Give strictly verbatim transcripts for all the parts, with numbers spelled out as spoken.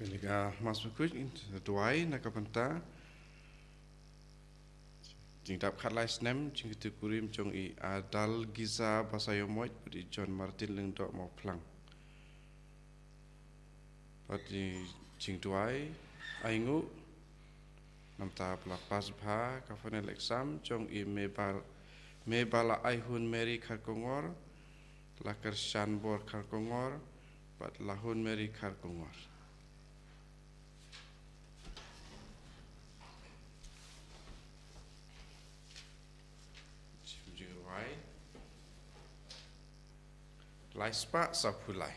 Pynlong ka Mass Bakhuid, duwai na ka bynta jingdap khatlai snem jingkitkhlieh kurim jong i Adalgisa Basaiawmoit bad i John Martin Lyngdoh Mawphlang. Bad i jingduwai ainguh namar ba la pass bha ka final exam jong i Mebal, Mebala Aihun Mary Kharkongor, Lakershan Bor Kharkongor bad Lahun Mary Kharkongor. Jingduwai. Lai spah saphew lai.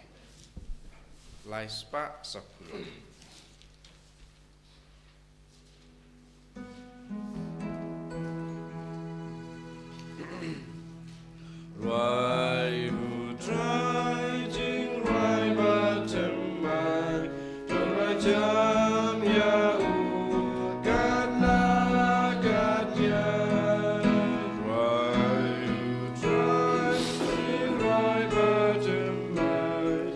Lai spah saphew lai. Rwai u Trai, jingrwai bad thymmai, to rwai jam ïa u katba katba. Rwai u Trai, jingrwai bad thymmai,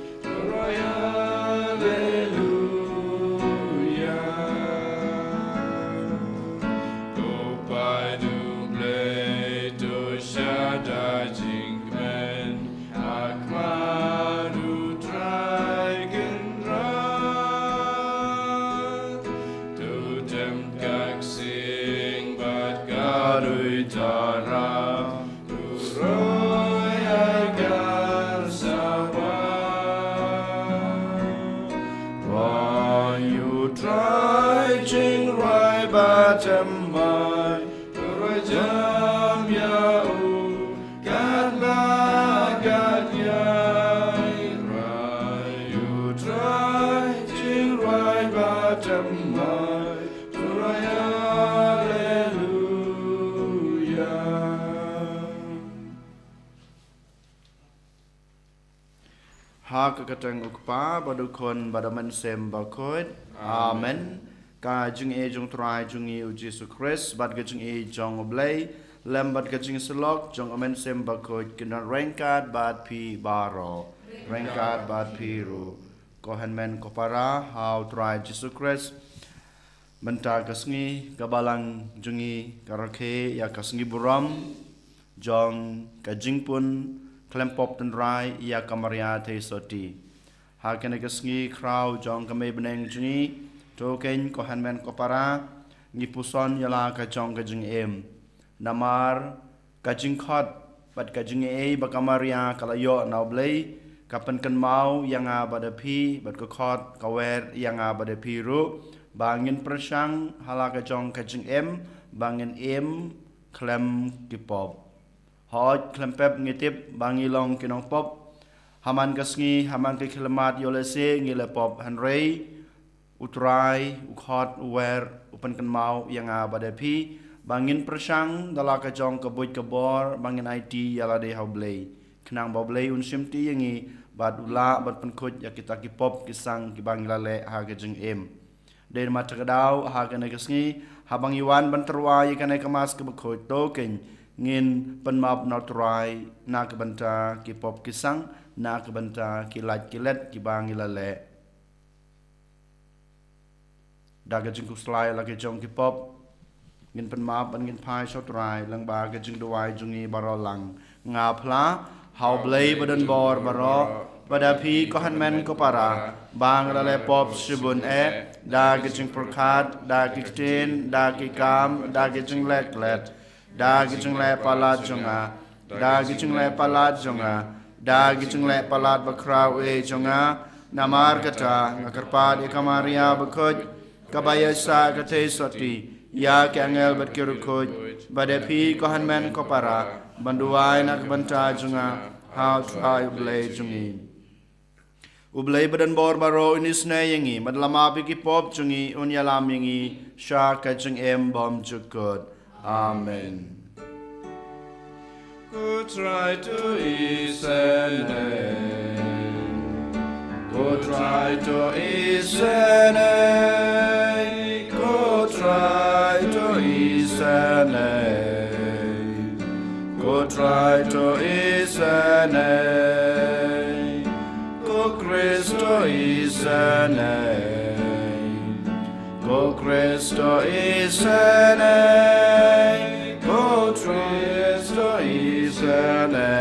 Haleluya. Ko paid U Blei to shada jingkmen ha khmat U Trai Kynrad. To tem ka ksing bad ka duitara. Roi ai kar sawa. Roi u Trai, jingroi bad thymmai, roi jam ïa u katba katba. Roi u Trai, jingroi bad thymmai, roi haleluya. Ha ka kyrteng U Kpa, bad U Khun, bad U Mynsiem Bakhuid. Amen. Ka jingïeit jong U Trai jong ngi U Jisu Khrist, bad ka jingïeit jong U Blei, lem bad ka jingsyllok jong U Mynsiem Bakhuid, kin don ryngkat bad phi baroh. Ryngkat bad phi ruh. Ko hynmen ko para ha U Trai Jisu Khrist. Mynta ka sngi ka balang jong ngi ka rakhe ïa ka sngi burom jong ka jingpun khlem pop tynrai ïa ka Maria Theisotti. Ha kane ka sngi khraw jong ka mei bneng jong ngi, to keiñ ko hynmen ko para, ngi puson ïa la ka jong ka jingim. Namar ka jingkhot bad ka jingaiei ba ka Maria ka la ïoh na U Blei, ka pynkynmaw ïa nga bad ïa phi, bad ka khot ka wer ïa nga bad ïa phi ruh, ba ngin pyrshang ha la ka jong ka jingim, ba ngin im khlem ki pop. Hooid, khlem pep ngi tip ba ngi long ki nongpop. Ha man ka sngi, ha man ka khyllipmat, ïoh lehse ngi la pop, hynrei U Trai u khot, u wer, u pynkynmaw ïa nga bad ïa phi ba ngin pyrshang da la ka jong ka buit ka bor, ba ngin aiti ïa lade ha U Blei, khnang ba U Blei un shimti ïa ngi bad u lah ban pynkhuid ïa kita ki pop ki sang kiba ngi la leh ha ka jingim. Dei namar kata ka daw, ha kane ka sngi, haba ngi wan ban tyrwa ïa kane ka Mass kaba khuid, to keiñ ngin pynmap na U Trai na ka bynta ki pop ki sang, na ka bynta ki lait ki let kiba ngi la leh. Da ka jingkhuslai la ka jong ki pop, ngin pynmap bad ngin phai sha U Trai lyngba ka jingduwai jong ngi baroh lang. Nga phla ha U Blei badonbor baroh, bad ïa phi ko hynmen ko para, ba nga la leh pop shibun eh, da ka jingpyrkhat, da ka ktien, da ka kam, da ka jingleh klet, da ka jingleh palat jong nga, da ka jingleh palat jong nga, da ka jingleh palat bakhraw eh jong nga. Namar kata nga kyrpad ïa ka Maria bakhuid, kaba ïaisah ka Theisotti, ïa ki angel bad ki riewkhuid, bad ïa phi ko hynmen ko para, ban duwai na ka bynta jong nga ha U Trai U Blei jong ngi. U Blei badonbor baroh un isynei ïa ngi, bad la map ïa ki pop jong ngi, un ïalam ïa ngi sha ka jingim bymjukut. Amen. Ko Trai to isynei. Ko Trai to isynei. Ko Trai to isynei. Ko Trai to isynei. Ko Khrist to isynei. Kristo isene, ko Kristo isene,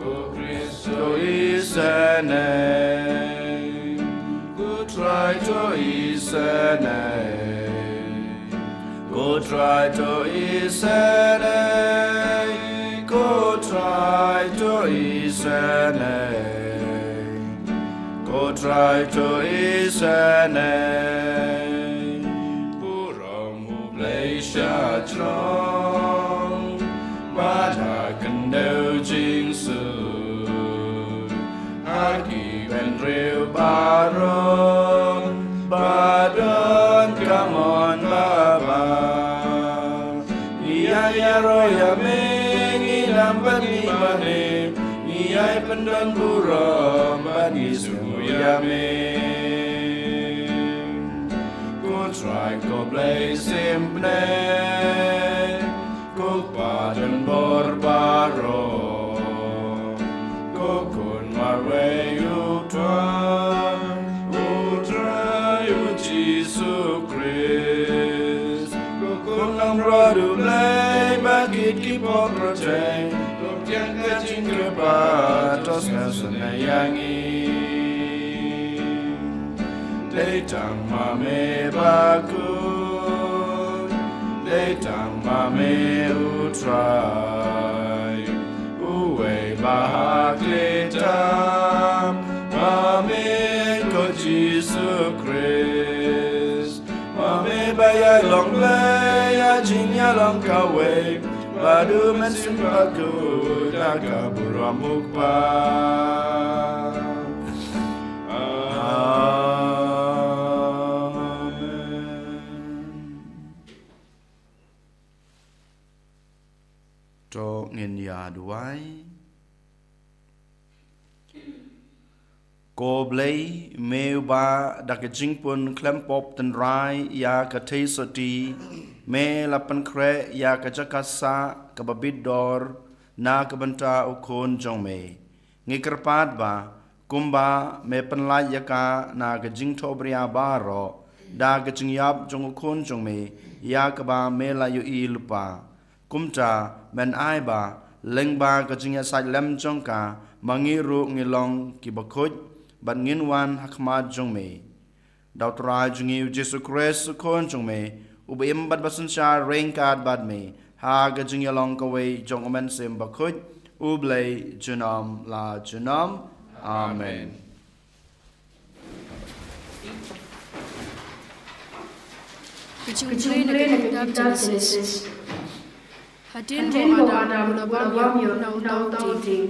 ko Kristo isene, ko Trai to isene, ko Trai to isene, ko Trai to isene. Ko Trai to isene. Burom U Blei sha jrong, ba da kyndeu jingsuk ha ki bynriew baroh, ba don ka mon babha. Ngi ïa ïaroh ïa me, ngi lam bad ngi mane, ngi ïai pyndon burom bad ngi sngew ïa me. Ko Trai ko Blei symbai, ko Kpa donbor baroh, ko Khun marwei U Trai, U Trai U Jisu Khrist. Ko Khun langbrot U Blei ba kit ki pop roteng, ko Khun ka jingkyrpad to sngewsynei ïa ngi. Dei tang ma me bakhuid, dei tang ma me U Trai, uwei ba ha khlieh tam, ma me ko Jisu Khrist. Ma me ba ïai long Blei ïa jingïalong kawei, ba du men shim bakhuid da ka burom U Kpa. Amen. To ngin ïa duwai. Ko Blei, me uba da ka jingpun khlem pop tynrai ïa ka theisotti, me la pynkhreh ïa ka jaka sah kaba bit dor na ka bynta U Khun jong me. Ngi kyrpad ba kumba me pynlait ïa ka na ka jingthohbria baroh da ka jingïap jong U Khun jong me, ïa kaba me la ïohi lypa. Kumta men ai ba lyngba ka jingïasaid lem jong ka, ma ngi ruh ngi long ki bakhuid bad ngin wan ha khmat jong me. Da U Trai jong ngi U Jisu Khrist U Khun jong me, uba im bad ba synshar ryngkat bad me ha ka jingïalong kawei jong U Mynsiem Bakhuid, U Blei junom la junom. Amen. Ka jingpule na ka kitab Jenesis. Hadien ba u Adam u la bam ïa u na uta u dieng,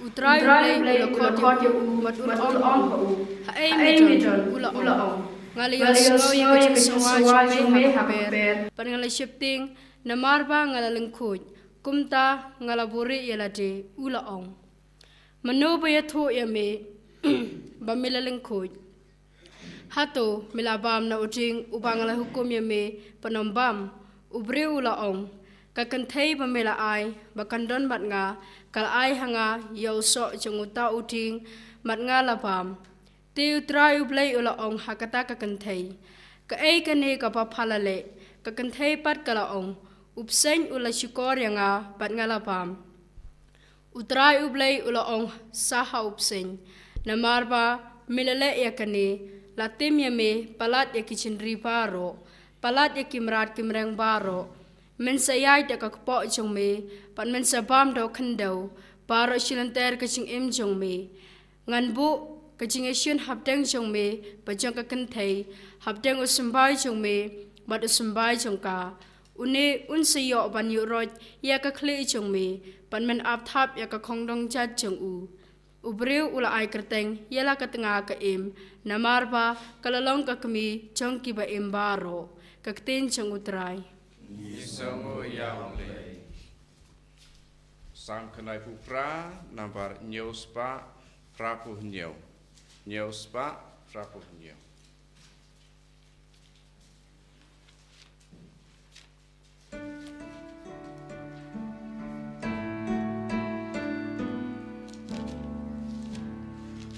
U Trai U Blei u la khot ïa u bad u la ong ha u, haei me don? U la ong, nga la ïohsngew ïa ka jingsawa jong me ha ka kper bad nga la sheptieng, namar ba nga la lyngkhuid, kumta nga la buhrieh ïa lade. U la ong, mano ba ïathuh ïa me ba me la lyngkhuid? Hato me la bam na u dieng uba nga la hukum ïa me ban ym bam? U briew u la ong, ka kynthei ba me la ai ba kan don bad nga, ka la ai ha nga ïa u soh jong uta u dieng bad nga la bam. Te U Trai U Blei u la ong ha kata ka kynthei, kaei kane kaba pha la leh? Ka kynthei pat ka la ong, u bseiñ u la shukor ïa nga bad nga la bam. U Trai U Blei u la ong sa ha u bseiñ, namar ba me la leh ïa kane, la tim ïa me palat ïa ki jingri baroh, palat ïa ki mrad ki mreng baroh. Men sa ïaid da ka kpoh jong me bad men sa bam da u khyndew baroh shi lynter ka jingim jong me. Ngan buh ka jingïashion hapdeng jong me bad jong ka kynthei, hapdeng u symbai jong me bad u symbai jong ka. Une un sa ïoh ban ïuhroit ïa ka khlieh jong me, bad men ap thap ïa ka khongdong jait jong u. U briew u la ai kyrteng ïa la ka tnga ka Im, namar ba ka la long ka kmie jong kiba im baroh. Ka ktien jong U Trai. Ngi sngewnguh ïa U Blei. Psalm khyndai phew phra, nambar hynñiew spah phra phew hynñiew. Hynñiew spah phra phew hynñiew.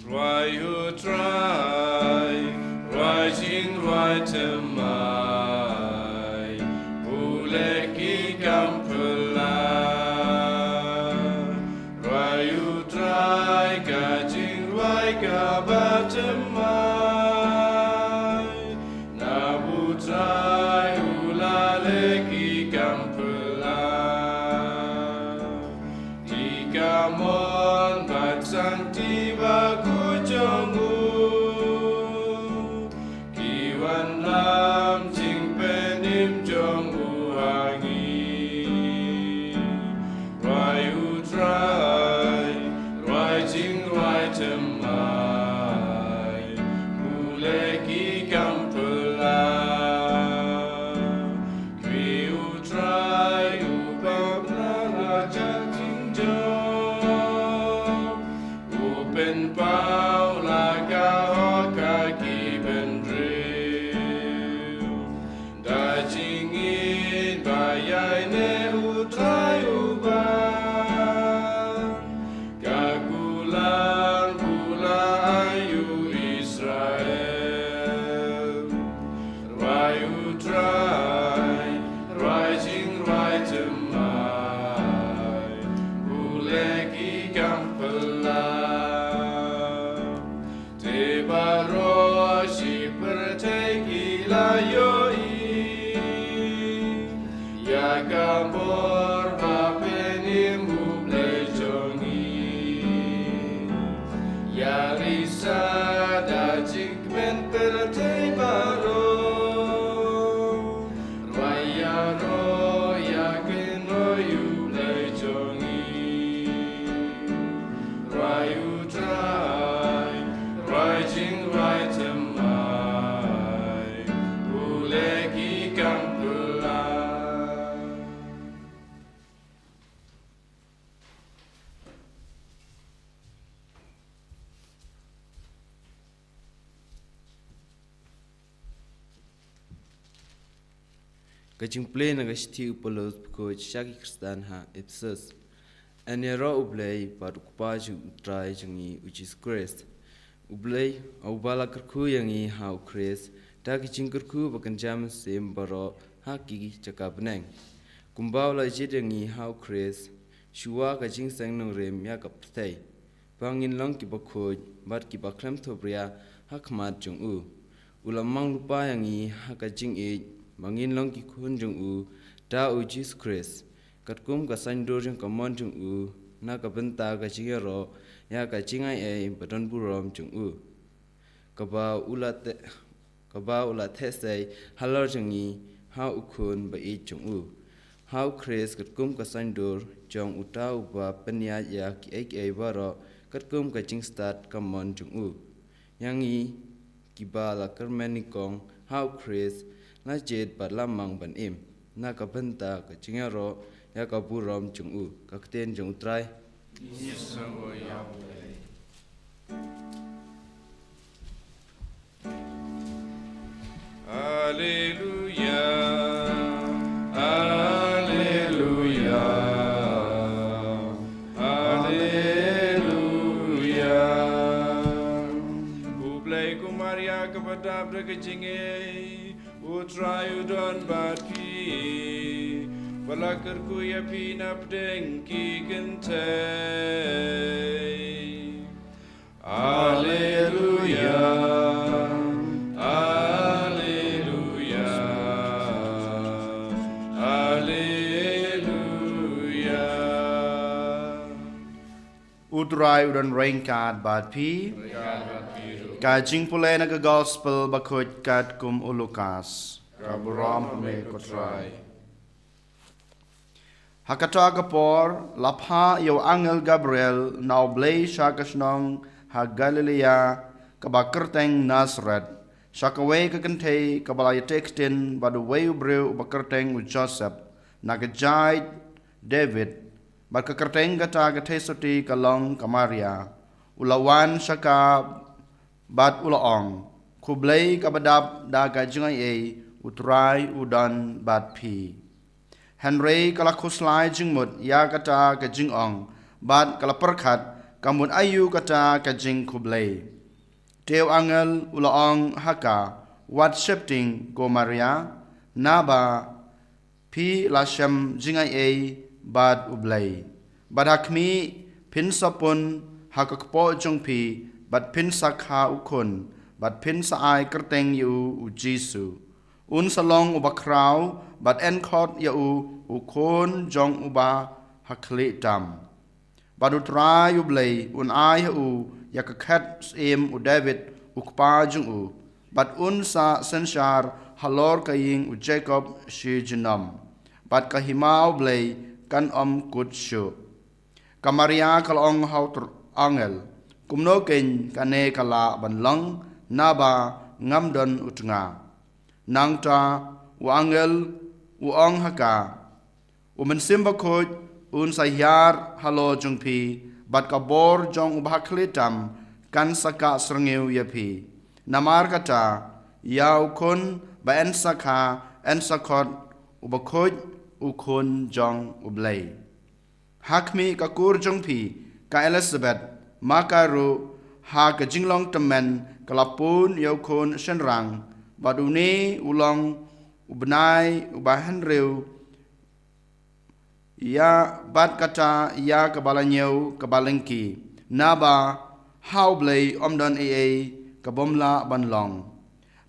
Rwai U Trai, rwai jingruwai te Ka bor ba pynïeng U Blei jong ngi. Ïa risa da jingkmen pyrthei baroh. Rwai ïaroh ïa kynroi U Blei jong ngi. Rwai U Trai, rwai jingrwai thymmai. U leh ki kam pyrshah. Ka jingpule na ka shithi u Paulus bakhuid sha ki Khristan ha Ephesus. Yn ïaroh U Blei bad U Kpa jong U Trai jong ngi U Jisu Khrist. U Blei, uba la kyrkhu ïa ngi ha U Khrist, da ka jingkyrkhu ba kynja mynsiem baroh ha ki jaka bneng. Kumba u la jied ïa ngi ha U Khrist, shuwa ka jingseng nongrim ïa ka pyrthei. Ba ngin long kiba khuid, bad kiba khlem thubria ha khmat jong u. U la mang lypa ïa ngi ha ka jingïeit, ba ngin long ki khun jong u, da U Jisu Khrist. Katkum ka saiñdur jong ka mon jong u, na ka bynta ka jingïaroh, ïa ka jingai ei ba don burom jong u. Kaba u la te, kaba u la theh sei, halor jong ngi, ha U Khun ba ïeit jong u. Ha U Khrist katkum ka saiñdur, jong uta uba pynïaid ïa kiei kiei baroh, katkum ka jingstad ka mon jong u. Ïa ngi, kiba la kyrmen nyngkong, ha U Khrist, la jied bad la mang ban im. Na ka bynta ka jingïaroh, ïa ka burom jong u, ka ktien jong U Trai. Alleluia, alleluia, alleluia. U Blei kum Maria kaba dap da ka jingïeit, U Trai u don bad phi. Ba la kyrkhu ïa phi na pdeng ki kynthei. Alleluia, alleluia, alleluia. U Trai u don ryngkat bad phi. Ka jingpule na ka gospel bakhuid katkum u Lukas. Ka burom ha me ko Trai. Ha kata ka por, la phah ïa u angel Gabriel na U Blei sha ka shnong ha Galilea, kaba kyrteng Nasaret, sha kawei ka kynthei kaba la ïatei ktien bad uwei u briew uba kyrteng u Joseph, na ka jaid David, bad ka kyrteng kata ka theisotti ka long ka Maria. U la wan sha ka bad u la ong, khublei kaba dap da ka jingaiei, U Trai u don bad phi. Hynrei ka la khuslai jingmut ïa kata ka jingong, bad ka la pyrkhat, ka mut aïu kata ka jingkhublei. Te u angel u la ong ha ka, wat sheptieng ko Maria, naba phi la shem jingaiei bad U Blei. Bad ha khmih, phin sa pun ha ka kpoh jong phi, bad phin sa kha u khun, bad phin sa ai kyrteng ïa u, U Jisu. Un sa long uba khraw, bad yn khot ïa u, U Khun jong Uba Hakhlieh Tam. Bad U Trai U Blei un ai ha u ïa ka khet syiem u David u kpa jong u, bad un sa synshar halor ka ïing u Jakob shi junom, bad ka hima U Blei kan ym kut shuh. Ka Maria ka la ong ha u tr-, angel, kumno keiñ kane ka lah ban long, naba ngam don u tnga. Nangta u angel u ong ha ka, U Mynsiem Bakhuid un sa hiar halor jong phi, bad ka bor jong Uba Hakhlieh Tam kan sa kah syrngiew ïa phi. Namar kata, ïa u khun ba yn sa kha, yn sa khot U Bakhuid, U Khun jong U Blei. Ha khmih, ka kur jong phi, ka Elisabet, ma ka ruh, ha ka jinglong tymmen, ka la pun ïa u khun shynrang, bad une u long u bnai uba hynriew, ïa bad kata ïa kaba la ñiew kaba lyngkhi, naba ha U Blei ym don ei ei ka bym lah ban long.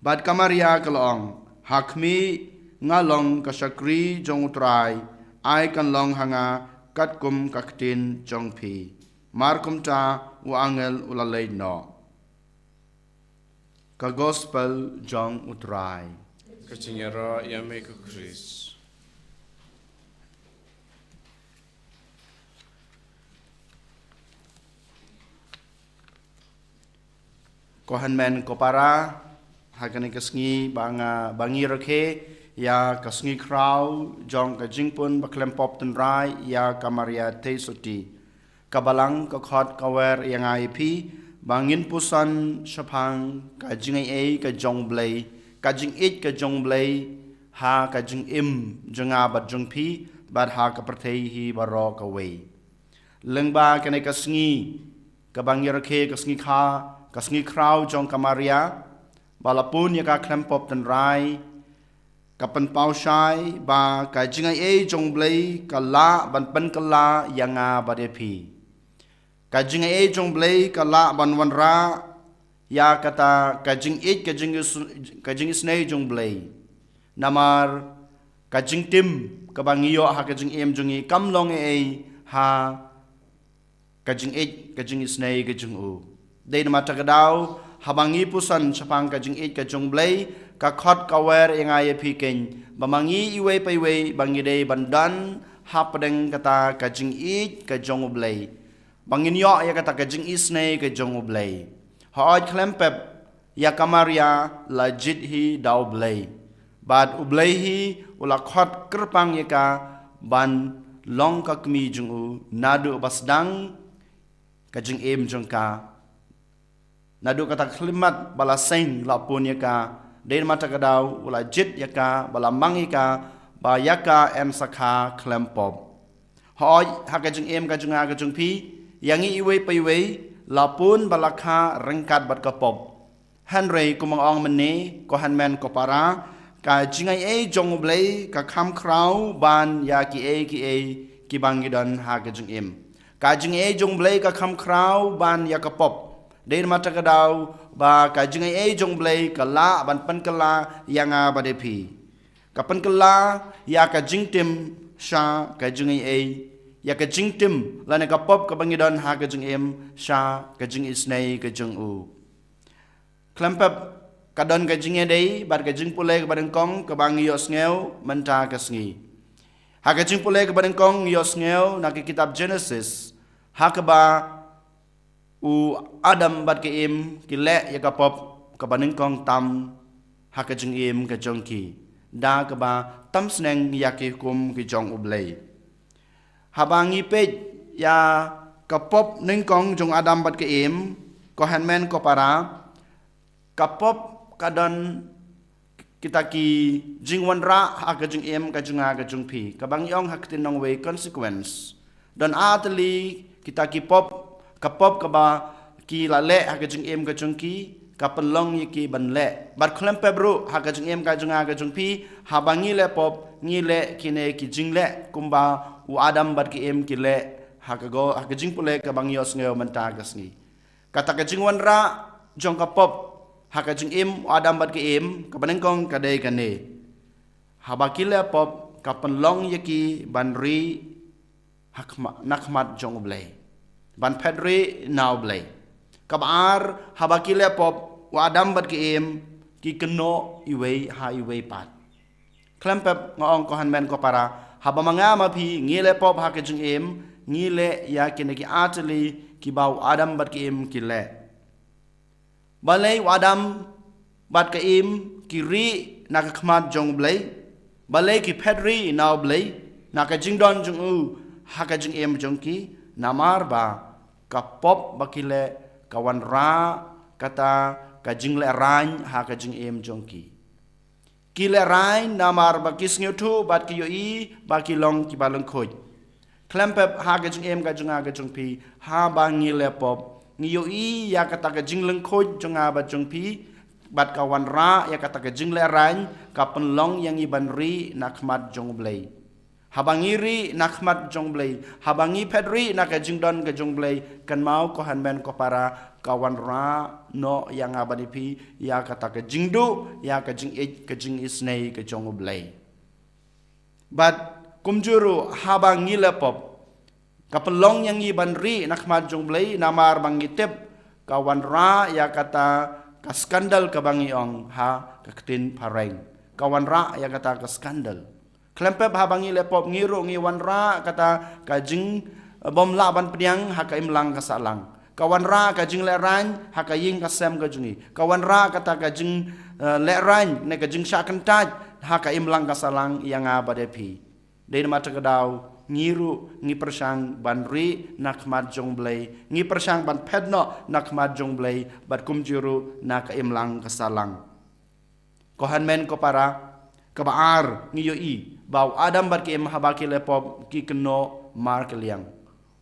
Bad ka Maria ka la ong, ha khmih, Nga long ka shakri jong U Trai, ai kan long ha nga katkum ka ktien jong phi. Mar kumta u angel u la leit noh. Ka Gospel jong U Trai. Ka jingïaroh ïa me ko Khrist. Ko hynmen ko para, ha kane ka sngi ba nga, ba ngi rakhe ïa ka sngi khraw jong ka jingpun ba khlem pop tynrai ïa ka Maria Theisotti. Ka Balang ka khot ka wer ïa nga ïa phi ba ngin puson shaphang ka jingaiei ka jong U Blei, ka jingïeit ka jong U Blei ha ka jingim jong nga bad jong phi bad ha ka pyrthei hi baroh kawei. Lyngba kane ka sngi, kaba ngi rakhe ka sngi kha, ka sngi khraw jong ka Maria ba la pun ïa ka khlem pop tynrai, ka pynpaw shai ba ka jingaiei jong U Blei ka lah ban pynkylla ïa nga bad ïa phi. Ka jingaiei jong U Blei ka lah ban wanrah ïa kata ka jingïeit, ka jingis-, ka jingisynei jong U Blei. Namar ka jingtim kaba ngi ïoh ha ka jingim jong ngi kam long ei ei ha ka jingïeit, ka jingisynei ka jong u. Dei namar kata ka daw, haba ngi puson shaphang ka jingïeit ka jong U Blei, ka khot ka wer ïa nga ïa phi keiñ ba ma ngi iwei pa iwei ba ngi dei ban don hapdeng kata ka jingïeit ka jong U Blei, ba ngin ïoh ïa kata ka jingisynei ka jong U Blei. Hooid, khlem pep, ïa ka Maria la jied hi da U Blei. Bad U Blei hi u la khot kyrpang ïa ka ban long ka kmie jong u naduh ba sdang ka jingim jong ka. Naduh kata ka khyllipmat ba la seng la pun ïa ka. Dei namar kata ka daw u la jied ïa ka, ba la mang ïa ka, ba ïa ka yn sa kha khlem pop. Hooid, ha ka jingim ka jong nga ka jong phi, ïa ngi iwei pa iwei, la pun ba la kha ryngkat bad ka pop. Hynrei kumba nga ong mynne, ko hynmen ko para, ka jingaiei jong U Blei ka kham khraw ban ïa kiei kiei kiba ngi don ha ka jingim. Ka jingaiei jong U Blei ka kham khraw ban ïa ka pop. Dei namar kata ka daw ba ka jingaiei jong U Blei ka lah ban pynkylla ïa nga bad ïa phi. Ka pynkylla ïa ka jingtim sha ka jingaiei, ïa ka jingtim lane ka pop kaba ngi don ha ka jingim sha ka jingisynei ka jong u. Khlem pep, ka don ka jingïadei bad ka jingpule kaba nyngkong kaba ngi ïohsngew mynta ka sngi. Ha ka jingpule kaba nyngkong ngi ïohsngew na ka kitab Genesis, ha kaba u Adam bad ka Im ki leh ïa ka pop kaba nyngkong tam ha ka jingim ka jong ki, da kaba tam sneng ïa ki hukum ki jong U Blei. Haba ngi peit ïa ka pop nyngkong jong Adam bad ka Im, ko hynmen ko para, ka pop ka don kita ki jingwanrah ha ka jingim ka jong nga ka jong phi, kaba ngi ong ha ka ktien nongwei consequence. Don ar tylli kita ki pop, ka pop kaba ki la leh ha ka jingim ka jong ki, ka pynlong ïa ki ban leh. Bad khlem pep ruh, ha ka jingim ka jong nga ka jong phi, haba ngi leh pop, ngi leh kine ki jingleh kumba u Adam bad ka Im ki leh ha ka go, ha ka jingpule kaba ngi ïohsngew mynta ka sngi. Kata ka jingwanrah jong ka pop ha ka jingim u Adam bad ka Im, kaba nyngkong ka dei kane. Haba ki leh pop, ka pynlong ïa ki ban rieh ha khma-, na khmat jong U Blei, ban phet rieh na U Blei. Kaba ar, haba ki leh pop, u Adam bad ka Im ki kynnoh iwei ha iwei pat. Khlem pep, nga ong ko hynmen ko para, haba ma nga ma phi ngi leh pop ha ka jingim, ngi leh ïa kine ki ar tylli kiba u Adam bad ka Im ki leh. Balei u Adam bad ka Im ki rieh na ka khmat jong U Blei? Balei ki phet rieh na U Blei na ka jingdon jong u ha ka jingim jong ki? Namar ba ka pop ba ki leh ka wanrah kata ka jinglehrain ha ka jingim jong ki. Ki lehrain namar ba ki sngewthuh bad ki ïohi ba ki long kiba lyngkhuid. Khlem pep, ha ka jingim ka jong nga ka jong phi, haba ngi leh pop, ngi ïohi ïa kata ka jinglyngkhuid jong nga bad jong phi, bad ka wanrah ïa kata ka jinglehrain, ka pynlong ïa ngi ban rieh na khmat jong U Blei. Haba ngi rieh na khmat jong U Blei, haba ngi phet rieh na ka jingdon ka jong U Blei, kynmaw ko hynmen ko para, ka wanrah noh ïa nga bad ïa phi ïa kata ka jingduh, ïa ka jingïeit, ka jingisynei ka jong U Blei. Bad kumjuh ruh haba ngi leh pop, ka pynlong ïa ngi ban rieh na khmat jong U Blei, namar ba ngi tip ka wanrah ïa kata ka skandal kaba ngi ong ha ka ktien phareng. Ka wanrah ïa kata ka skandal. Khlem pep haba ngi leh pop, ngi ruh ngi wanrah kata ka jing, eh, bym lah ban pdiang ha ka imlang ka sahlang. Ka wanrah ka jinglehrain ha ka ïing ka sem ka jong ngi. Ka wanrah kata ka jing, eh, lehrain ne ka jingshah kyntait ha ka imlang ka sahlang ïa nga bad ïa phi. Dei namar kata ka daw ngi ruh ngi pyrshang ban rieh na khmat jong U Blei, ngi pyrshang ban phet noh na khmat jong U Blei, bad kumjuh ruh na ka imlang ka sahlang. Ko hynmen ko para, kaba ar, ngi ïohi ba u Adam bad ka Im haba ki leh pop ki kynnoh markylliang.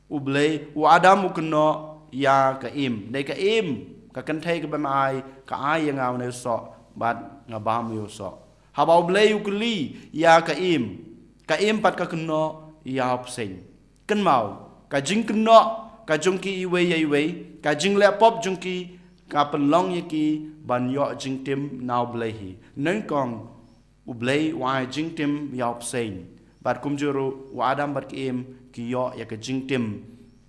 U Blei, u Adam u kynnoh ïa ka Im. Dei ka Im, ka kynthei kaba me ai, ka ai ïa nga une u soh, bad nga bam ïa u soh. Haba U Blei u kylli ïa ka Im, ka Im pat ka kynnoh ïa u bseiñ. Kynmaw, ka jingkynnoh ka jong ki iwei ïa iwei, ka jingleh pop jong ki, ka pynlong ïa ki ban ïoh jingtim na U Blei hi. Nyngkong, U Blei u ai jingtim ïa u bseiñ. Bad kumjuh ruh u Adam bad ka Im ki ïoh ïa ka jingtim.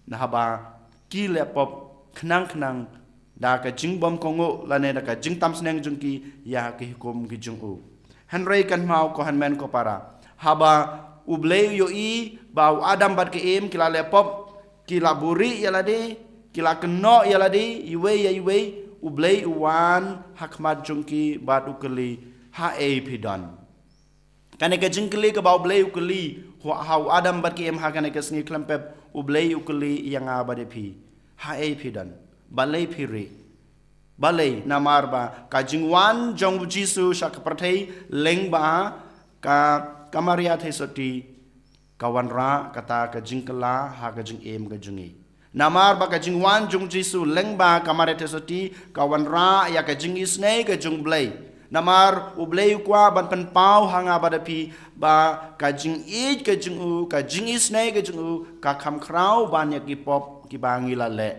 Na haba ki leh pop khnang khnang da ka jingbymkohnguh lane da ka jingtam sneng jong ki ïa ki hukum ki jong u. Hynrei kynmaw ko hynmen ko para, haba U Blei u ïohi ba u Adam bad ka Im ki la leh pop, ki la buhrieh ïa lade, ki la kynnoh ïa lade iwei ïa iwei, U Blei u wan ha khmat jong ki bad u kylli, haei phi don? Kane ka jingkylli kaba U Blei u kylli ha u Adam bad ka Im ha kane ka sngi khlem pep, U Blei u kylli ïa nga bad ïa phi, haei phi don? Balei phi rieh? Balei? Namar ba ka jingwan jong U Jisu sha ka pyrthei lyngba ka, ka Maria Theisotti, ka wanrah kata ka jingkylla ha ka jingim ka jong ngi. Namar ba ka jingwan jong U Jisu lyngba ka Maria Theisotti ka wanrah ïa ka jingisynei ka jong U Blei. Namar U Blei u kwah ban pynpaw ha nga bad ïa phi ba ka jingïeit ka jong u, ka jingisynei ka jong u, ka kham khraw ban ïa ki pop kiba ngi la leh.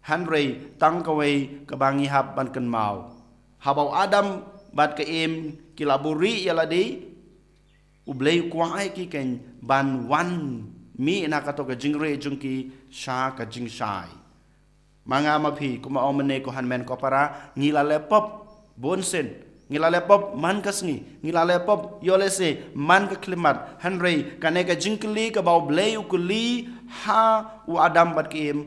Hynrei tang kawei kaba ngi hap ban kynmaw. Haba u Adam bad ka Im ki la buhrieh ïa lade, U Blei u kwah ïa ki kein ban wan mih na kato ka jingrieh jong ki sha ka jingshai. Ma nga ma phi, kumba ong mynne ko hynmen ko para, ngi la leh pop bunsien, ngi la leh pop man ka sngi, ngi la leh pop ïoh lehse man ka khyllipmat. Hynrei kane ka jingkylli kaba U Blei u kylli ha u Adam bad ka Im,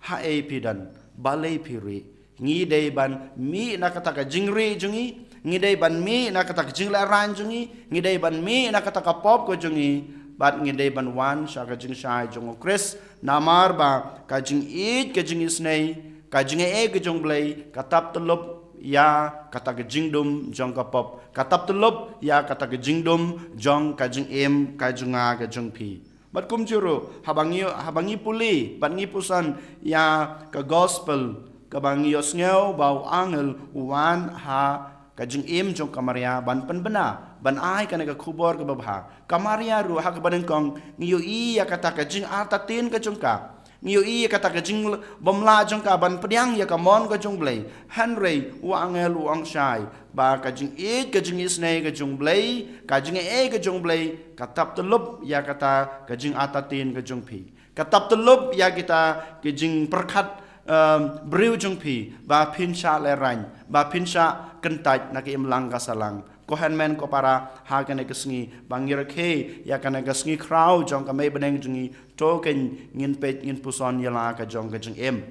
haei phi don? Balei phi rieh? Ngi dei ban mih na kata ka jingrieh jong ngi, ngi dei ban mih na kata ka jinglehrain jong ngi, ngi dei ban mih na kata ka pop ka jong ngi, bad ngi dei ban wan sha ka jingshai jong U Khrist. Namar ba ka jingïeit ka jingisynei, ka jingaiei ka jong U Blei ka tap tyllup ïa kata ka jingdum jong ka pop, ka tap tyllup ïa kata ka jingdum jong ka jingim ka jong nga ka jong phi. Bad kumjuh ruh, haba ngi, haba ngi pule bad ngi puson ïa ka gospel, kaba ngi ïohsngew ba u angel u wan ha ka jingim jong ka Maria ban pynbna, ban ai kane ka khubor kaba bha. Ka Maria ruh ha kaba nyngkong ngi ïohi ïa kata ka jingartatien ka jong ka, ngi ïohi ïa kata ka jingbymlah jong ka ban pdiang ïa ka mon ka jong U Blei. Hynrei u angel u ong shai ba ka jingïeit ka jingisynei ka jong U Blei, ka jingaiei ka jong U Blei ka tap tyllup ïa kata ka jingartatien ka jong phi, ka tap tyllup ïa kita ki jingpyrkhat, em, briew jong phi, ba phin shah lehrain, ba phin shah kyntait na ka imlang ka sahlang. Ko hynmen ko para, ha kane ka sngi ba ngi rakhe ïa kane ka sngi khraw jong ka Mei Bneng jong ngi, to kein ngin peit ngin puson ïa la ka jong ka jingim.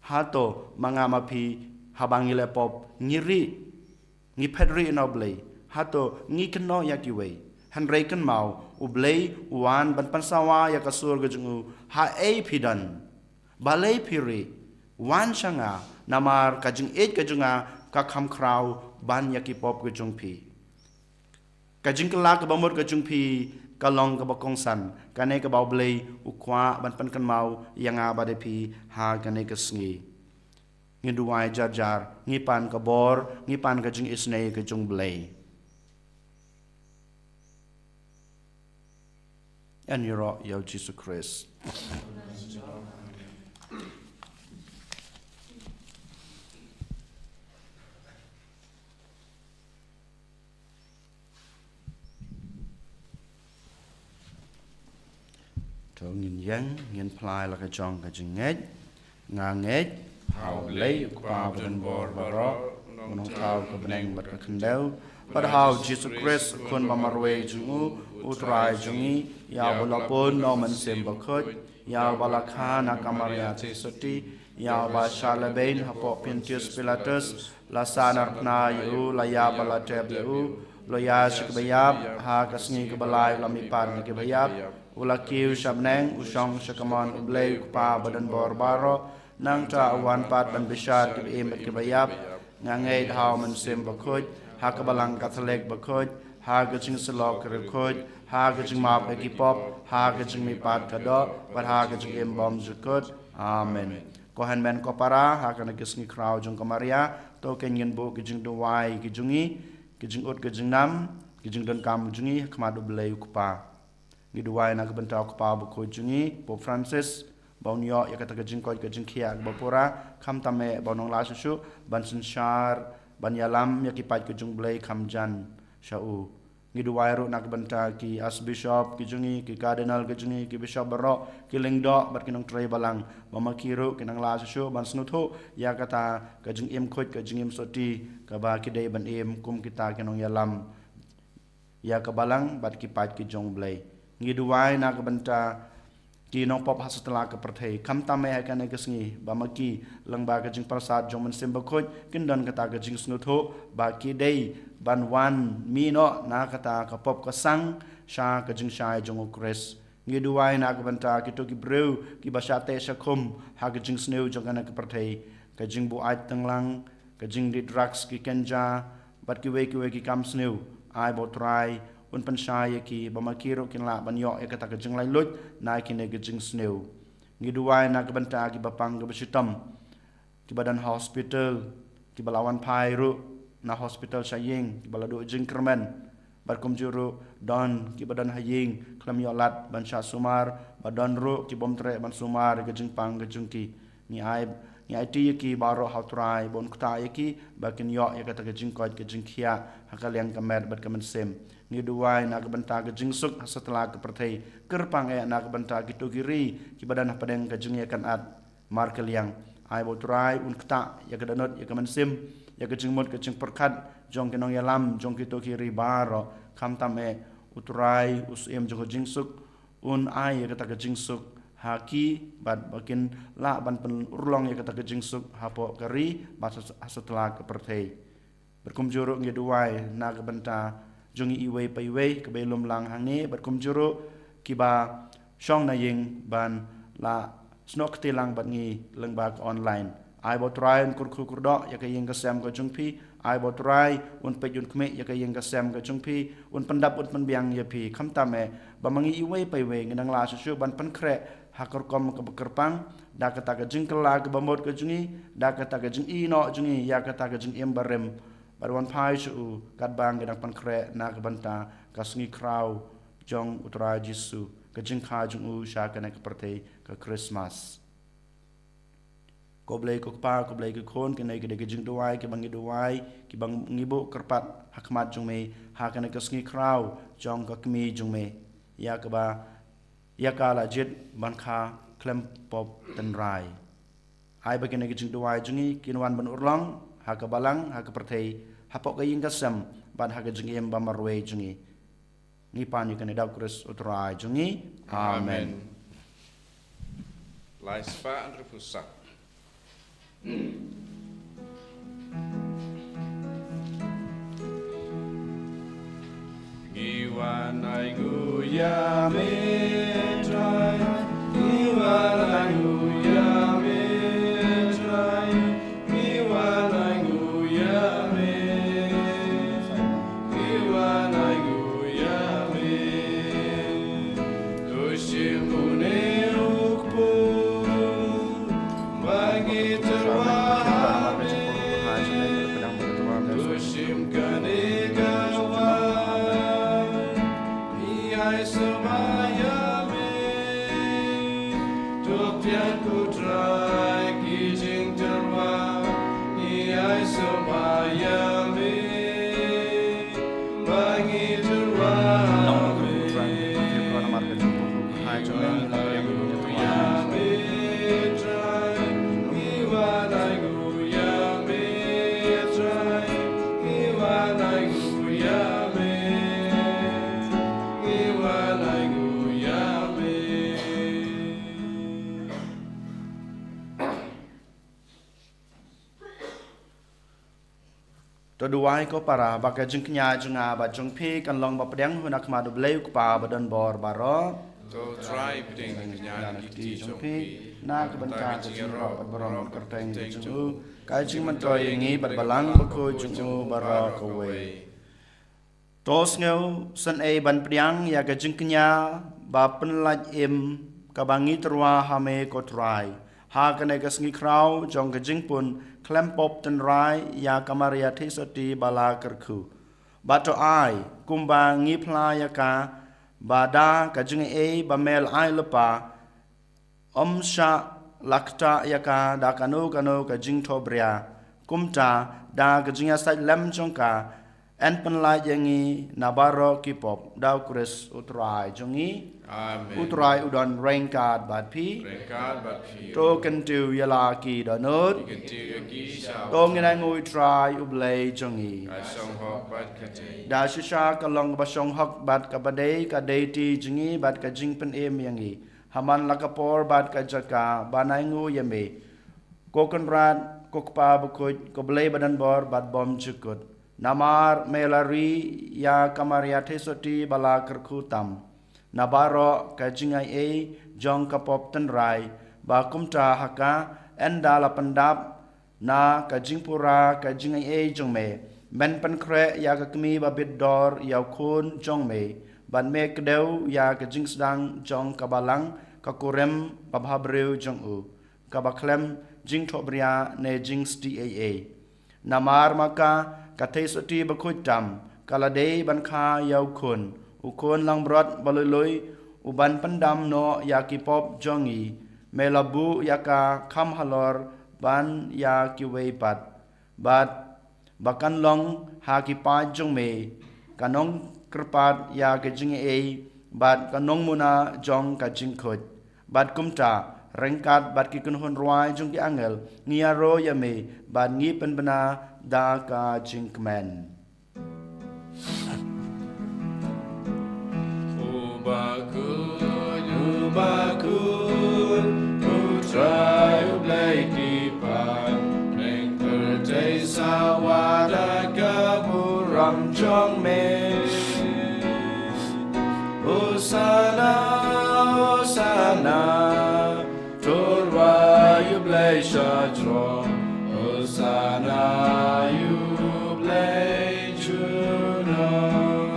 Hato ma nga ma phi, haba ngi leh pop ngi rieh, ngi phet rieh na U Blei? Hato ngi kynnoh ïa kiwei? Hynrei kynmaw, U Blei u wan ban pynsawa ïa ka sur ka jong u, haei phi don? Balei phi rieh? Wan sha nga, namar ka jingïeit ka jong nga ka kham khraw ban ïa ki pop ka jong phi. Ka jingkylla kaba mut ka jong phi ka long kaba kongsan, kane kaba U Blei u kwah ban pynkynmaw ïa nga bad ïa phi ha kane ka sngi. Ngin duwai jar jar, ngi pan ka bor, ngi pan ka jingisynei ka jong U Blei. Yn ïaroh ïa U Jisu Khrist. Ngin ïeng, ngin phla ïa la ka jong ka jingngeit. Nga ngeit ha U Blei U Kpa badonbor baroh, U Nongthaw ka bneng bad ka khyndew, bad ha U Jisu Khrist, U Khun ba marwei jong U, U Trai jong ngi, ïa uba la pun na U Mynsiem Bakhuid, ïa uba la kha na ka Maria Theisotti, ïa uba shah lehbeiñ hapoh Pontius Pilatus, la sahnarphna ïa u, la ïap bad la tep ïa u, u la ïaid sha kiba ïap, ha ka sngi kaba lai u la mihpat na kiba ïap, u la kiew sha bneng, u shong sha kamon U Blei U Kpa badonbor baroh, nangta u wan pat ban bishar kiba im bad kiba ïap. Nga ngeit ha U Mynsiem Bakhuid, ha ka Balang Katholik bakhuid, ha ka jingsyllok ki riewkhuid, ha ka jingmap ïa ki pop, ha ka jingmihpat ka doh, bad ha ka jingim bymjukut. Amen. Ko hynmen ko para, ha kane ka sngi khraw jong ka Maria, to ngin buh ki jingduwai ki jong ngi, ki jingud ki jingnam, ki jingdonkam ki jong ngi ha khmat U Blei U Kpa. Ngi duwai na ka bynta U Kpa Bakhuid jong ngi, Pope Francis, ba un ïoh ïa kata ka jingkoit ka jingkhiah kaba pura, khamtam eh ba un long la shuh shuh ban synshar, ban ïalam ïa ki paid ka jong U Blei kham jan sha u. Ngi duwai ruh na ka bynta ki Archbishop ki jong ngi, ki Cardinal ki jong ngi, ki Bishop baroh, ki Lyngdoh bad ki nongtrei balang, ba ma ki ruh kin nang la shuh shuh ban sngewthuh ïa kata ka jingim khuid, ka jingim sotti, kaba ki dei ban im kum kita ki nongïalam ïa ka Balang bad ki paid ki jong U Blei. Ngi duwai na ka bynta ki nongpop ha satlak ka pyrthei, khamtam eh ha kane ka sngi, ba ma ki lyngba ka jingpyrsad jong U Mynsiem Bakhuid kin don kata ka jingsngewthuh ba ki dei ban wan mih noh na kata ka pop ka sang sha ka jingshai jong U Khrist. Ngi duwai na ka bynta kito ki briew kiba shah teh shah khum ha ka jingsniew jong kane ka pyrthei, ka jingbuaid tanglang, ka jingdih drugs, ki ganja, bad kiwei kiwei ki kam sniew. Ai ba U Trai un pynshai ïa ki, ba ma ki ruh kin lah ban ïoh ïa kata ka jinglaitluid na kine ki jingsniew. Ngi duwai na ka bynta kiba pang kiba shitom, kiba don ha hospital, kiba la wan phai ruh na hospital sha ïing, kiba la duh jingkyrmen, bad kumjuh ruh don kiba don ha ïing khlem ïoh lad ban shah sumar, bad don ruh ki bym treh ban sumar ïa ka jingpang ka jong ki. Ngi ai, ngi aiti ïa ki baroh ha U Trai ba un ktah ïa ki, ba kin ïoh ïa kata ka jingkoit ka jingkhiah ha ka liang ka met bad ka mynsiem. Ngi duwai na ka bynta ka jingsuk ha satlak ka pyrthei, kyrpang eh na ka bynta kito ki ri kiba don hapdeng ka jingïakynad markylliang. Ai ba U Trai un ktah ïa ka dohnud ïa ka mynsiem, ïa ka jingmut ka jingpyrkhat jong ki nongïalam jong kito ki ri baroh, khamtam eh U Trai, U Syiem jong ka jingsuk, un ai ïa kata ka jingsuk ha ki, bad ba kin lah ban pynurlong ïa kata ka jingsuk hapoh ka ri bad ha satlak ka pyrthei. Bad kumjuh ruh ngi duwai na ka bynta jong ngi iwei pa iwei kiba ïalum lang hangne, bad kumjuh ruh kiba shong na ïing ban la snoh kti lang bad ngi lyngba ka online. Ai ba U Trai un kyrkhu kyrdoh ïa ka ïing ka sem ka jong phi. Ai ba U Trai un peit un khmih ïa ka ïing ka sem ka jong phi, un pyndap un pynbiang ïa phi, khamtam eh ba ma ngi iwei pa iwei ngi nang la shuh shuh ban pynkhreh ha ka rukom kaba kyrpang, da kata ka jingkylla kaba mut ka jong ngi, da kata ka jingïehnoh jong ngi ïa kata ka jingim barim, bad wan phai sha u katba ngi dang pynkhreh na ka bynta ka sngi khraw jong U Trai Jisu, ka jingkha jong u sha kane ka pyrthei, ka Christmas. Ko Blei ko Kpa, ko Blei ko Khun, kine ki dei ki jingduwai kiba ngi duwai, kiba ngi buh kyrpad ha khmat jong me ha kane ka sngi khraw jong ka Kmie jong me, ïa kaba ïa ka la jied ban kha khlem pop tynrai. Ai ba kine ki jingduwai jong ngi kin wan ban urlong ha ka balang, ha ka pyrthei, hapoh ka ïing ka sem, bad ha ka jingim ba marwei jong ngi. Ngi pan ïa kane da U Khrist U Trai jong ngi. Amen. Amen. Lai spah hynriewphew saw. Ngi wan ai nguh ïa me Trai, ngi wan ai nguh ïa me Trai, ngi wan ai nguh ïa me, ngi wan ai nguh ïa me. To shim une u kpu ba ngi tyrwa ha me. To shim kane ka wai, ngi ai sumar ïa me. To pdiang ko Trai ki jingtyrwa, ngi ai sumar ïa me. Ba ngi tyrwa ha me. Nong ko Trai, ko Trai namar ka jingpyrkhat jong me, ngi la pdiang To duwai ko para ba ka jingkñia jong nga bad jong phi kan long ba pdiang ha khmat U Blei U Kpa badonbor baroh. To trai pdiang kñia na kti jong phi na ka bynta ka jingïaroh bad burom kyrteng jong u, ka jingmyntoi ïa ngi bad Balang Bakhuid jong u baroh kawei. To sngewsynei ban pdiang ïa ka jingkñia ba pynlait im kaba ngi tyrwa ha me ko Trai, ha kane ka sngi khraw jong ka jingpun khlem pop tynrai ïa ka Maria Theisotti ba la kyrkhu. Bad to ai kumba ngi phla ïa ka, ba da ka jingaiei ba me la ai lypa, ym shah la ktah ïa ka da kano kano ka jingthohbria. Kumta da ka jingïasaid lem jong ka, yn pynlait ïa ngi na baroh ki pop, da U Khrist U Trai jong ngi. Amen. U Trai u don ryngkat bad phi. Ryngkat bad phi. To kyntiew ïa la ki dohnud. Kyntiew ïa ki sha. To ngin ainguh ïa U Trai U Blei jong ngi. Ka shong hok bad ka dei. Da shisha ka long kaba shong hok bad kaba dei, ka dei ti jong ngi bad ka jingpynim ïa ngi ha man la ka por bad ka jaka ban ainguh ïa me, ko Kynrad, ko Kpa Bakhuid, ko Blei badonbor bad bymjukut. Namar me la ri ïa ka Maria Theisotti ba la kyrkhu tam na baroh ka jingaiei jong ka pop tynrai, ba kumta ha ka, ynda la pyndap na ka jingpura ka jingaiei jong me, men pynkhreh ïa ka kmie ba bit dor ïa u Khun jong me, bad me kdew ïa ka jingsdang jong ka Balang, ka kurim babhabriew jong u, kaba khlem jingthohbria ne jingstieh ei ei. Namar ma ka, ka Theisotti Bakhuid tam ka la dei ban kha ïa u Khun, u Khun langbrot ba lui lui, u ban pyndam noh ïa ki pop jong ngi. Me la buh ïa ka kham halor ban ïa kiwei pat, bad ba kan long ha ki paid jong me ka nongkyrpad ïa ka jingaiei bad ka nongmuna jong ka jingkhuid. Bad kumta, ryngkat bad ki kynhun rwai jong ki angel, ngi ïaroh ïa me bad ngi pynbna da ka jingkmen. U Bakhuid, u Bakhuid, U Trai U Blei ki paid, bneng pyrthei sawa da ka burom jong me. Hosana, Hosana, to rwai ïa u Blei sha jrong. Hosana ïa u Blei junom.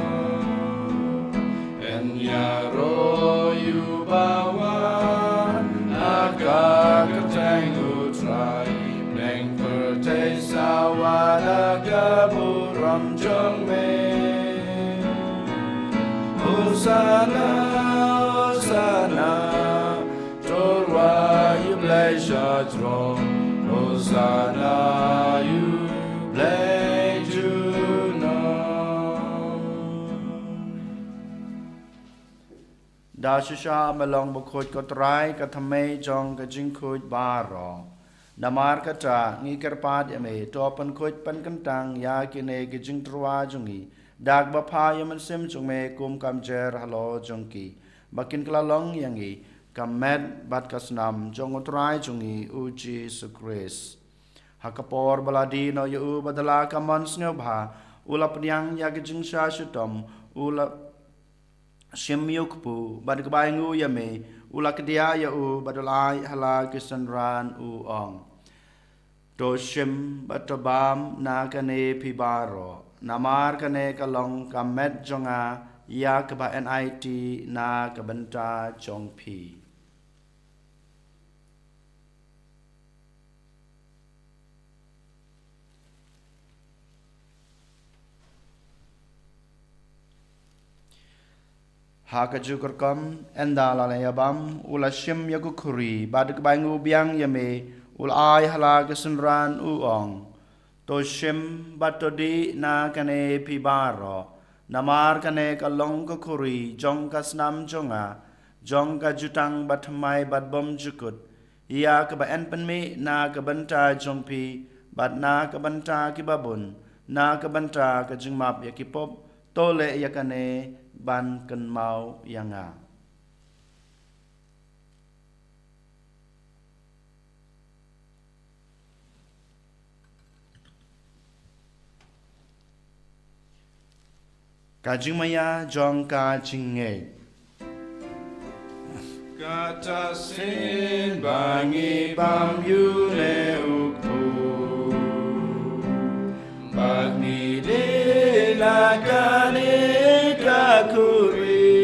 Yn ïaroh ïa uba wan ha ka kyrteng U Trai, bneng pyrthei sawa da ka burom jong me. Hosana, Hosana, to rwai ïa u Blei sha jrong. Hosana ïa u Blei junom. Da shisha me long bakhuid ko Trai, ka thymmei jong ka jingkhuid baroh. Namar kata ngi kyrpad ïa me, to pynkhuid pynkyntang ïa kine ki jingtyrwa jong ngi da kaba phah ïa u Mynsiem jong me kum ka mjer halor jong ki, ba kin kylla long ïa ngi ka met bad ka snam jong u Trai jong ngi u Jisu Khrist. Ha ka por ba la die noh ïa u bad da la ka mon sngewbha, u la pdiang ïa ka jingshah shitom, u la shim ïa u kpu, bad kaba ainguh ïa me, u la kdiah ïa u bad u la ai ha la ki synran, u ong: To shim bad to bam na kane phi baroh, namar kane ka long ka met jong nga, ïa kaba yn aiti na ka bynta jong phi. Ha kajuh ka rukom, ynda la ïa bam, u la shim ïa ka khuri, bad kaba ainguh biang ïa me, u la ai ha la ki synran, u ong: To shim bad to dih na kane phi baroh, namar kane ka long ka khuri jong ka snam jong nga, jong ka jutang bathymmai bad bymjukut, ïa kaba yn pynmih na ka bynta jong phi bad na ka bynta kiba bun, na ka bynta ka jingmap ïa ki pop. To leh ïa kane ban kynmaw ïa nga. Ka jingmaïa jong ka jingngeit. Kata shisien ba ngi bam ïa une u kpu, bad ngi die na kane ka khuri,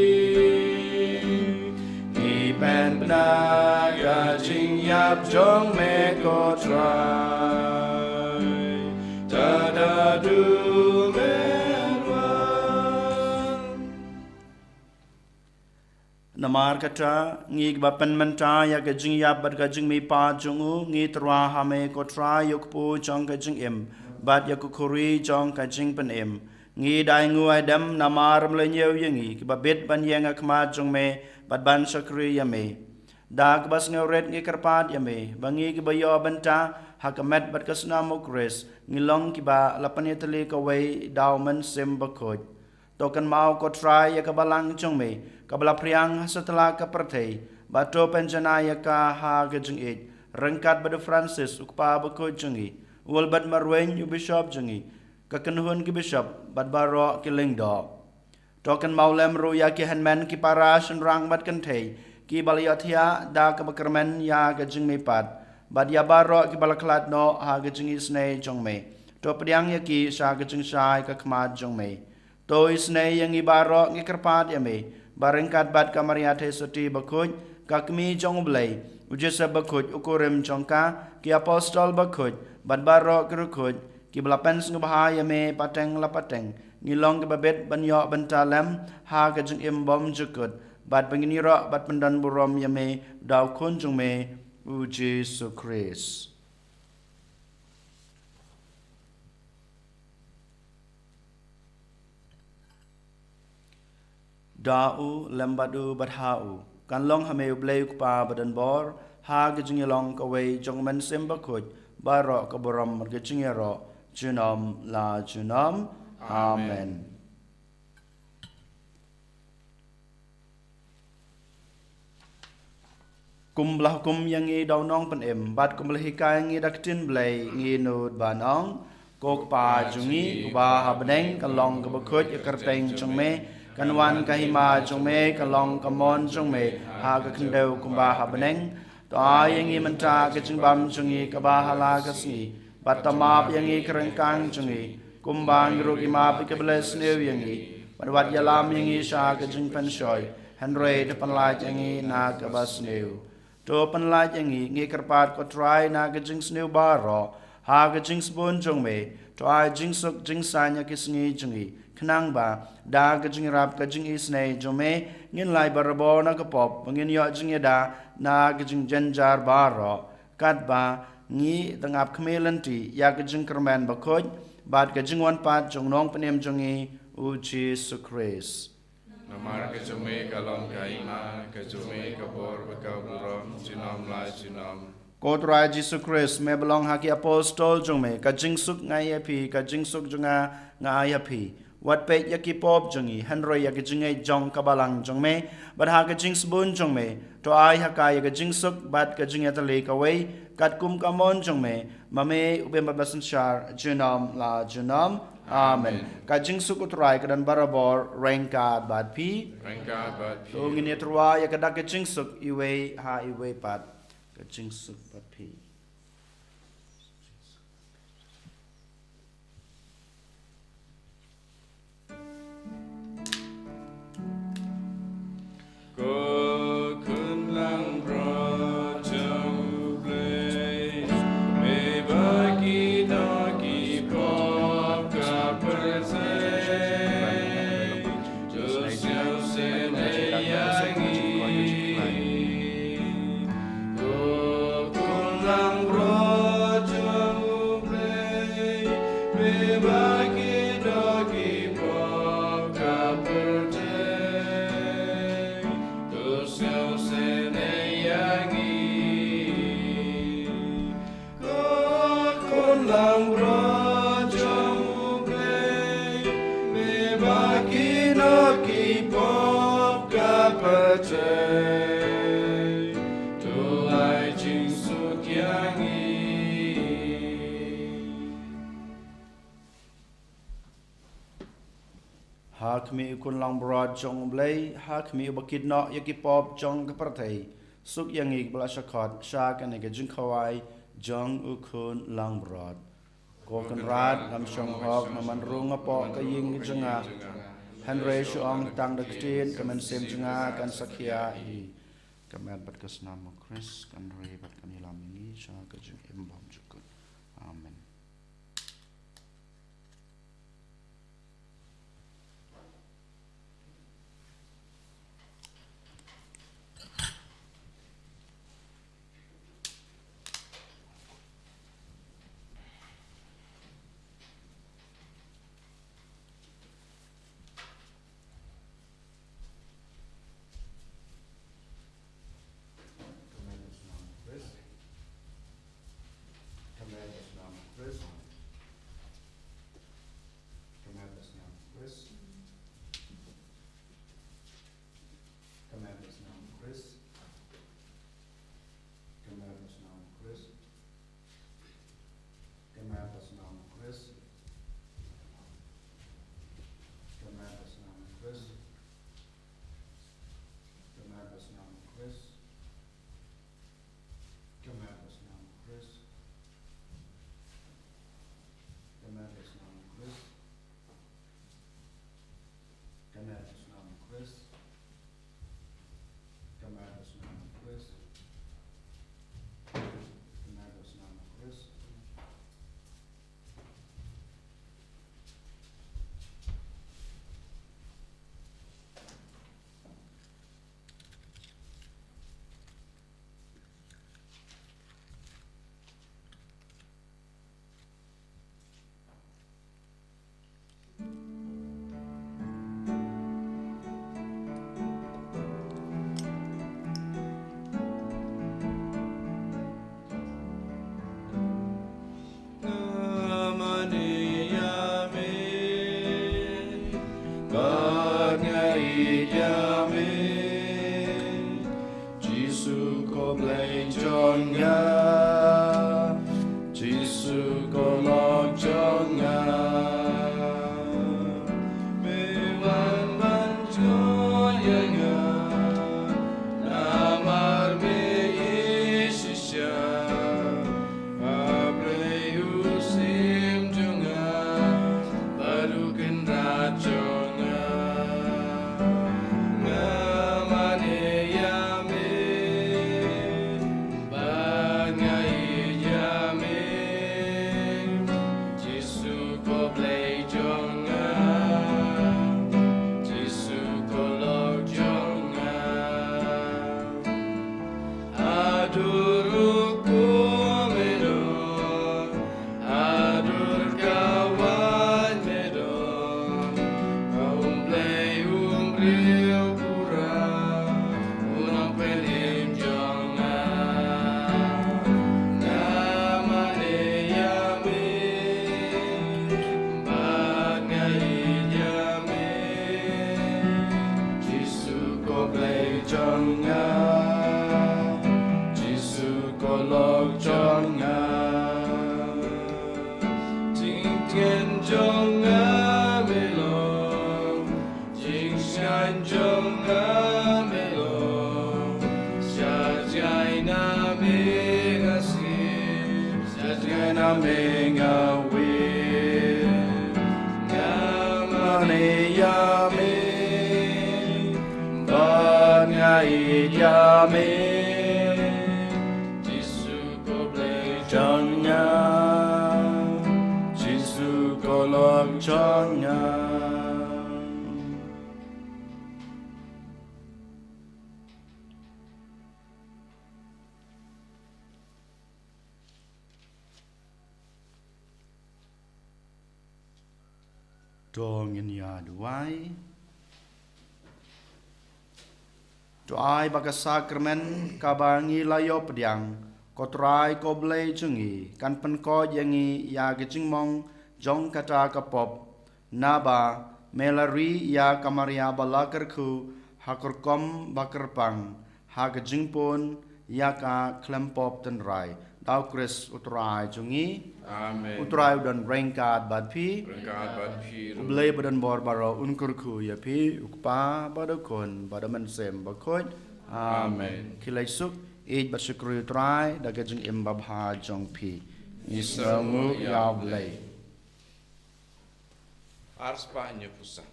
ngi pynbna ka jingïap jong me ko Trai. Tad haduh men wan. Namar kata, ngi kiba pynmynta ïa ka jingïap bad ka jingmihpat jong u, ngi tyrwa ha me ko Trai ïa u kpu jong ka jingim, bad ïa ka khuri jong ka jingpynim. Ngi da ainguh aidem namar me la ñiew ïa ngi kiba bit ban ïeng ha khmat jong me bad ban shakri ïa me. Da kaba sngewrit ngi kyrpad ïa me ba ngi kiba ïoh bynta ha ka met bad ka snam u Khrist, ngi long kiba la pynïatylli kawei da u Mynsiem Bakhuid. To kynmaw ko Trai ïa ka balang jong me kaba la phriang ha satlak ka pyrthei, bad to pynjanai ïa ka ha ka jingïeit, ryngkat bad u Francis u kpa bakhuid jong ngi, u Albert Marwein u bishop jong ngi, ka kynhun ki bishop bad baroh ki lyngdoh. To kynmaw lem ruh ïa ki hynmen ki para shynrang bad kynthei kiba la ïohthiah da kaba kyrmen ïa ka jingmihpat, bad ïa baroh kiba la khlad noh ha ka jingisynei jong me. To pdiang ïa ki sha ka jingshai ka khmat jong me. To isynei ïa ngi baroh, ngi kyrpad ïa me ba ryngkat bad ka Maria Theisotti bakhuid, ka kmie jong u Blei, u Joseph bakhuid u kurim jong ka, ki apostol bakhuid, bad baroh ki riewkhuid kiba la pynsngewbha ïa me pateng la pateng, ngi long kiba bit ban ïoh bynta lem ha ka jingim bymjukut, bad ba ngin ïaroh bad pyndon burom ïa me da u Khun jong me, u Jisu Khrist. Da u, lem bad u, bad ha u, kan long ha me u Blei u Kpa badonbor, ha ka jingïalong kawei jong u Mynsiem Bakhuid, baroh ka burom bad ka jingïaroh junom la junom. Amen. Amen. Kum ba la hukum ïa ngi da u Nongpynim, bad kum ba la hikai ïa ngi da ka ktien Blei, ngi nud ban ong: Ko Kpa jong ngi uba ha bneng, kan long kaba khuid ïa ka kyrteng jong me, kan wan ka hima jong me, kan long ka mon jong me ha ka khyndew kumba ha bneng. To ai ïa ngi mynta ka jingbam jong ngi kaba ha la ka sngi, bad to map ïa ngi ka ryngkang jong ngi, kumba ngi ruh ngi map ïa kiba leh sniew ïa ngi, bad wat ïalam ïa ngi sha ka jingpynshoi, hynrei to pynlait ïa ngi na kaba sniew. To pynlait ïa ngi, ngi kyrpad ko Trai, na ka jingsniew baroh, ha ka jingsbun jong me, to ai jingsuk jingsaiñ ïa ki sngi jong ngi, khnang ba da ka jingïarap ka jingisynei jong me, ngin lait barabor na ka pop, ba ngin ïoh jingïada na ka jingjynjar baroh, katba ngi dang ap khmih lynti ïa ka jingkyrmen bakhuid bad ka jingwan pat jong u Nongpynim jong ngi, u Jisu Khrist. Namar ka jong me ka long ka hima, ka jong me ka bor bad ka burom, junom la junom. Ko Trai Jisu Khrist, me ba la ong ha ki apostol jong me: Ka jingsuk nga ai ha phi, ka jingsuk jong nga nga ai ha phi. Wat peit ïa ki pop jong ngi, hynrei ïa ka jingngeit jong ka balang jong me, bad ha ka jingsbun jong me, to ai ha ka ïa ka jingsuk bad ka jingïatylli kawei, katkum ka mon jong me, ma me u bym bad basynshar junom la junom. Amen. Amen. Ka jingsuk u Trai ka don barabor ryngkat bad phi. Ryngkat bad phi. To ngin ïatyrwa ïa ka da ka jingsuk iwei ha iwei pat. Ka jingsuk bad phi. Ko khun langbrot jong U Blei, me ba ki doh ki pop ka pyrthei, to sngewsynei ïa ngi. Ko khun langbrot jong U Blei, me ba ki doh ki pop ka pyrthei, to sngewsynei ïa ngi. Ko khun langbrot jong U Blei, me ba ki doh ki pop ka pyrthei, to ai jingsuk ïa ngi. Ha ka Khmih u Khun Langbrot jong U Blei, ha khmih uba kit noh ïa ki pop jong ka pyrthei, suk ïa ngi kiba la shah khot sha kane ka jingkhawai jong u Khun Langbrot. Ko Kynrad, ngam shong hok namar ba nga pop ka ïing ka jong nga, hynrei shu ong tang da ka ktien, ka mynsiem jong nga kan sa khia hi. Ka met bad ka snam u Khrist kan rai bad kan ïalam ïa ngi sha ka jingim bymjukut. Amen. Ka met bad snam u Khrist. Ka met bad snam u Khrist. Ka met bad snam u Khrist. Ka met bad snam u Khrist. Ka met bad snam u Khrist. Ka met bad snam u Khrist. Ka met bad snam u Khrist. Ka met bad snam u Khrist. Ka met bad snam u Khrist. Ka met bad snam u Khrist. Ka met bad snam u Khrist. Ka met bad snam u Khrist. Nga mane ïa me, bad nga ïeit ïa me. Jisu ko Blei jong nga, Jisu ko lok jong nga. Me wan ban jngoh ïa nga, namar me ïeit shisha. Ha Blei u Syiem jong nga, bad u Kynrad jong nga. Nga mane ïa me, bad nga ïeit ïa me. Jisu ko Blei jong nga, Jisu ko lok jong nga. Haduh rukom me don, haduh kawei me don, ha U Blei um briew pura, u Nongpynim jong nga. Nga mane ïa me, bad nga ïeit ïa me. Jisu ko Blei jong nga, Jisu ko lok jong nga. Jingtngen jong nga me long, jingshngaiñ jong nga me long, sha jngai na me nga sngewsih, sha jngai na me nga weng. Nga mane ïa me, bad nga ïeit ïa me. Jisu ko Blei jong nga, Jisu ko lok jong nga. To ngin ïa duwai. To ai ba ka sakramen kaba ngi la ïoh pdiang, ko Trai ko Blei jong ngi, kan pynkhuid ïa ngi ïa ka jingmong jong kata ka pop, naba me la ri ïa ka Maria ba la kyrkhu ha ka rukom ba kyrpang, ha ka jingpun ïa ka khlem pop tynrai. Da u Khrist u Trai jong ngi. Amen. U Trai u don ryngkat bad phi. Ryngkat bad phi ruh. U Blei ba don bor baroh un kyrkhu ïa phi, u Kpa bad u Khun bad u Mynsiem Bakhuid. Amen. Amen. Khie leit suk, ïeit bad shukri u Trai da ka jingim babha jong phi. Ngi sngewnguh ïa u Blei. Arspah hynñiewphew san.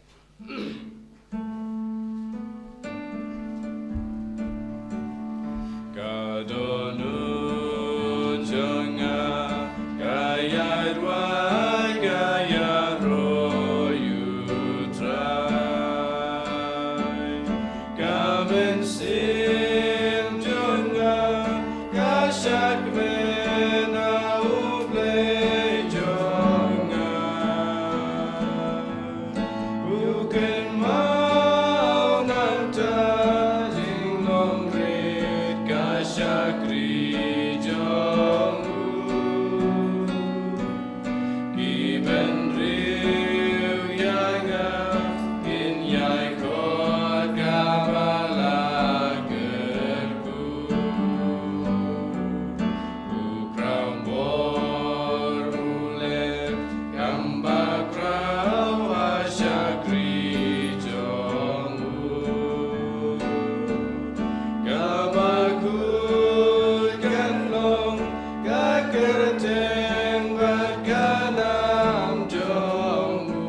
Ka dohnud jong nga ka ïaid wai, ka ïaroh ïa u Trai. Ka mynsiem jong nga ka shakmen ha u Blei jong nga. U kynmaw nangta jinglong rit ka shakri jong u. Ki bynriew ïa nga kin ïai khot kaba la kyrkhu. U khraw bor u leh kam ba khraw ha shakri jong u. Kaba khuid kan long ka kyrteng bad ka nam jong u.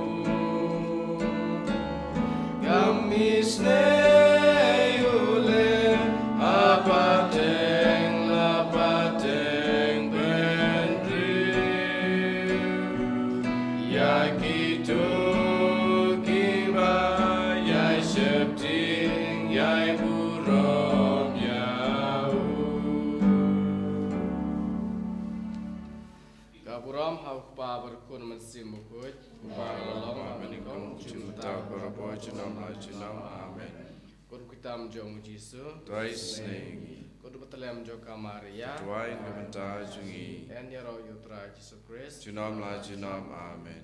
Kam isynei u leh ha pateng la pateng bynriew. Ïa kito kiba ïai sheptieng ïai burom ïa u. Ka burom ha u Kpa bad u Khun Mynsiem Bakhuid. Uba la long ha kaba nyngkong, u shim bynta, u kyrpad, junom la junom. Amen. Ko Kynrad tam jong u Jisu. To isynei ïa ngi. Ko Bathlem jong ka Maria. To duwai na ka bynta jong ngi. Yn ïaroh ïa u Trai Jisu Khrist. Junom la junom. Amen.